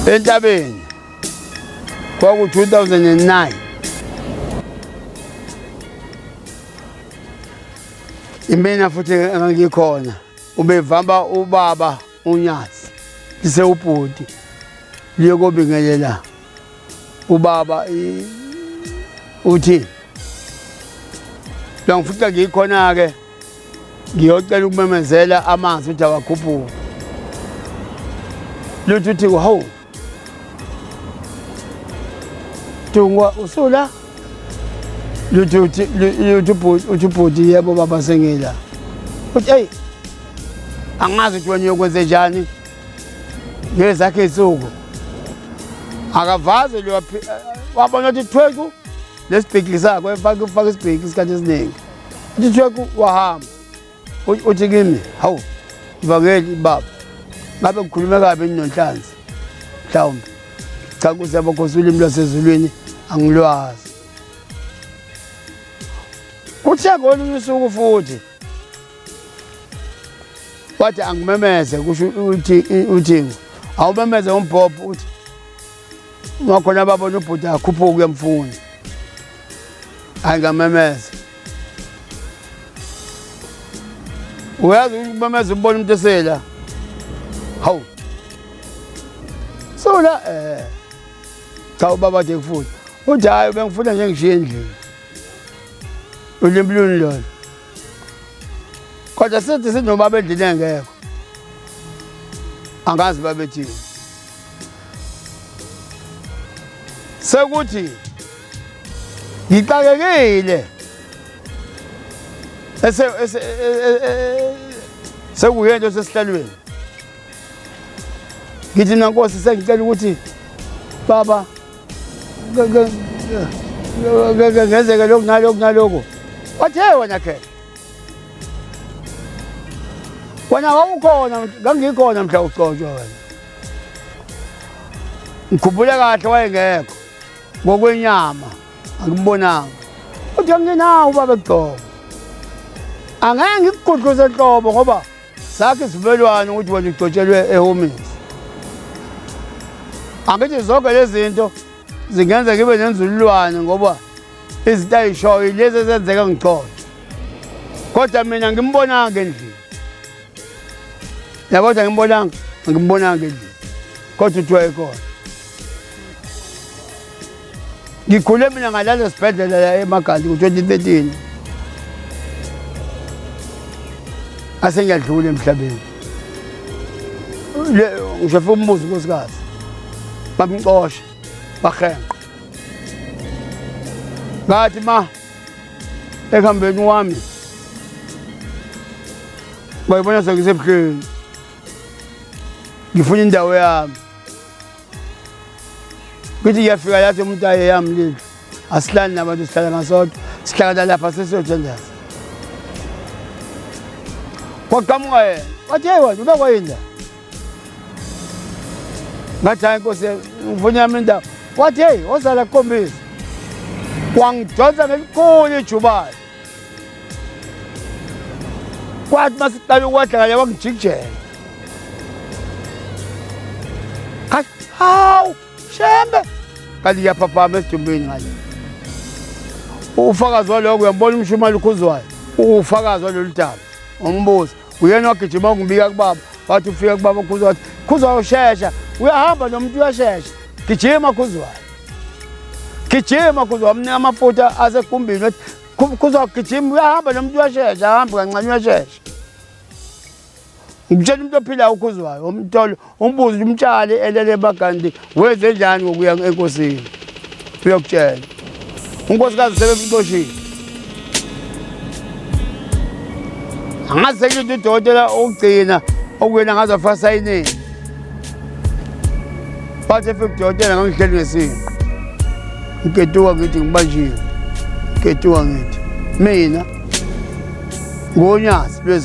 Entabeni kwaku 2009 imina futhi engangikhona ubevamba ubaba uNyazi lisewubhuti liye kobingelela ubaba uthi langifuca ngikhona-ke ngiyocela ukumemezela amanzi ukuthi awakhuphuke luthi uthi hawu Dungwa usula luthi uthi luthi uthi ubhuti yebo baba sengila uthi eyi angazi ukuthi wena uyokwenze njani ngezakhe izinsuku akavaze wabona ukuthi thweku lesibhekli sakhe wayefaka ufaka isibhekli isikhathi esiningi uthi thweku wahamba uthi kimi hawu mvangeli baba ngabe ngikhulume kabi ninonhlanzi mhlawumbe cha nkosi yabakhosi ulimi lwasezulwini angilwazi kuthe ngolunye usuku futhi wathi angimemeze kusho uthi uthingo awumemeze umbhobho uthi ngakhona babona ubhuti akhuphuke uyamfuna hayi ngamemeza uyazi ukumemeza umbona umuntu esela hawu sula eh cha ubaba nje kufuna uthi hayi bengifuna nje ngishiye endlini ulimi luni lolo kodwa sithi sinobaba endlini engekho angazi babethini sekuthi ngixakekile ese ese sekuyento sesihlalweni ngithi mina nkosi sengicela ukuthi baba ngenzeke lokhu nalokhu nalokhu wathi hey wena khe wena wawukhona ngangikhona mhla uxotshwa wena ngikhumbula kahle wayengekho ngokwenyama angimbonanga uthi anginawo ubaba ekugcobo angeke ngikugudluze nhlobo ngoba sakhe isivumelwano ukuthi wena ugcotshelwe ehomisi angithi zonke lezi zinto zingenza ngibe nenzululwane ngoba izinto ayishoyo lezi ezenzeka ngigcotshwa kodwa mina ngimbonanga endlini yabo kodwa ngimbonanga angimbonanga endlini kodwa uthi wayekhona ngikhule mina ngalala esibhedlela la emagali ngo-2013 ase ngiyadlula emhlabeni ngisho fika umbuzo unkosikazi bamxosha bahenqa ngathi ma ekuhambeni kwami bayibona sengisebuhleni ngifuna indawo yami ngithi ngiyafika yathi umuntu aye yami leli asihlali nabantu sihlala ngasodwa sihlangana lapha sesiyothandaza kwaqhamuka yena wathi heyi wena ubekwa yini la ngathi hayi nkosi ngifuna yami indawo wathi heyi wozala kukhombisa wangidonsa ngelikhulu ijubane kwathi masiqala ukwadla kanye wangijikijela ngathi hawu shembe kanti ngiyaphaphama esidumbini ngale ufakazi waloko uyambona umshumali ukhuzwayo uwufakazi walolu daba umbuzo uyena wagijima ungibika kubaba wathi ufika kubaba ukhuzwayo wathi khuzwayo shesha uyahamba nomuntu uyashesha gijima khuzwayo gijima khuzwayo wamnika amafutha asegumbini wathi Khuzwa gijima uyahamba nomuntu uyashesha ahambe kancane uyashesha. Ngitshela umuntu ophilayo ukhuzwayo umtolo umbuze umtshali elele bagandi wenze njani ngokuya enkosini. Uyokutshela. Unkosikazi sebemxoshile. Angazi sekuthi udokotela okugcina okuyena ngaze afaka sayinini. Wathi efika udokotela ngangihleli ngesinqe. Ngiketuka ngithi ngibanjiwe. Ngiketuka ngithi mina ngonyazi lwezulu.